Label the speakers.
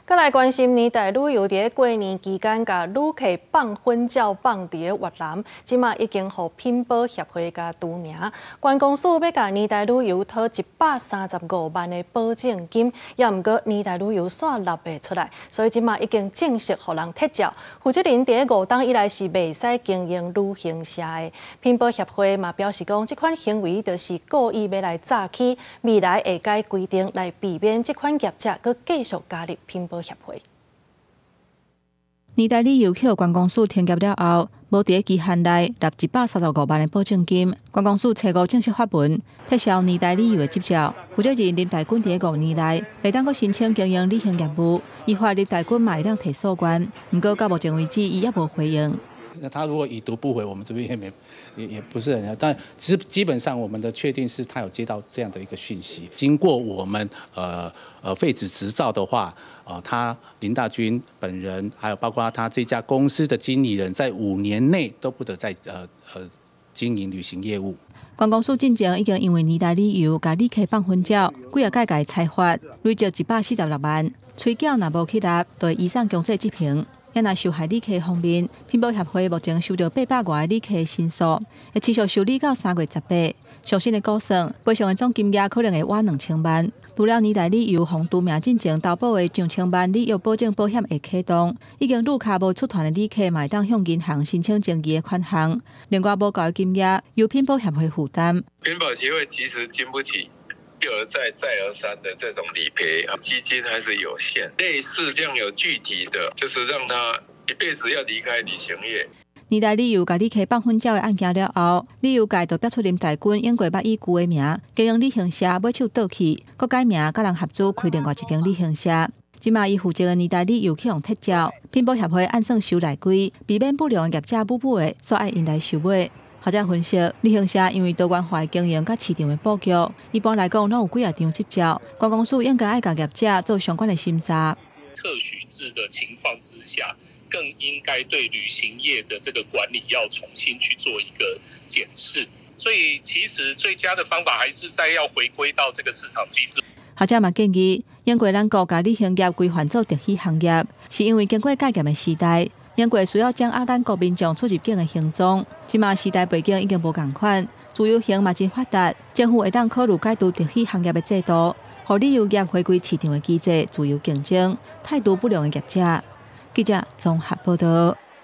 Speaker 1: 閣來關心年代旅遊佇過年期間，共旅客放粉鳥放佇越南，這馬已經予品保協會共除名。觀光署欲共年代旅遊討135萬的保證金，也毋過年代旅遊煞納袂出來，所以這馬已經正式予人撤照。負責人佇5冬以來是袂使經營旅行社的。品保協會嘛表示講，這款行為就是故意欲來詐欺，未來會改規定來避免這款業者閣繼續加入品保協會。
Speaker 2: 年代旅遊去予觀光署停業了後，無佇期限內納135萬的保證金。觀光署初五正式發文撤銷年代旅遊的執照。負責人林大軍佇5年內袂當閣申請經營旅行業務，依法林大軍嘛會當提訴願。毋過到目前為止，伊猶無回應。
Speaker 3: 那他如果已讀不回，我們這邊也沒也不是很，但其實基本上我們的確定是他有接到這樣的一個訊息。經過我們廢止執照的話，他林大軍本人，還有包括他這家公司的經理人，在5年內都不得再經營旅行業務。
Speaker 2: 觀光署進前已經因為年代旅遊共旅客放粉鳥，幾仔擺共裁罰，累積146萬。催繳若無去納，就會移送強制執行。若受害旅客方面，品保協會目前收到800外个旅客申訴，會持續受理到3月18。上新的估算，賠償的總金額可能會倚2000萬。除了年代旅遊予除名進前投保的上千萬旅遊保證保險會啟動，已經預卡無出團的旅客嘛會當向銀行申請爭議的款項。另外無夠的金額由品保協會負擔。
Speaker 4: 品保協會其實經不起一而再、再而三的這種理賠，基金還是有限。類似這樣有具體的，就是讓他一輩子要離開旅行業。
Speaker 2: 年代旅遊共旅客放粉鳥的案件了後，旅遊界就爆出林大軍用過捌以舊的名經營旅行社買手倒去，閣改名佮人合資開另外一間旅行社。這馬伊負責的年代旅遊去予撤照，品保協會按算修內規，避免不良業者母母的煞愛𪜶來收尾。學者分析，旅行社因為多元化的經營佮市場的布局，一般來講攏有幾仔張執照，觀光署應該愛共業者做相關的審查。
Speaker 5: 特許制的情況之下，更應該對旅行業的這個管理要重新去做一個檢視。所以其實最佳的方法還是在要回歸到這個市場機制。
Speaker 2: 學者嘛建議，英國咱國共旅行業規範做特許行業，是因為經過改革的時代，英國需要掌握咱國民眾出入境的行蹤。這馬時代背景已經無仝款，自由行嘛真發達，政府會當考慮解除特許行業的制度，予旅遊業回歸市場的機制，自由競爭，汰除不良的業者。記者綜合報道。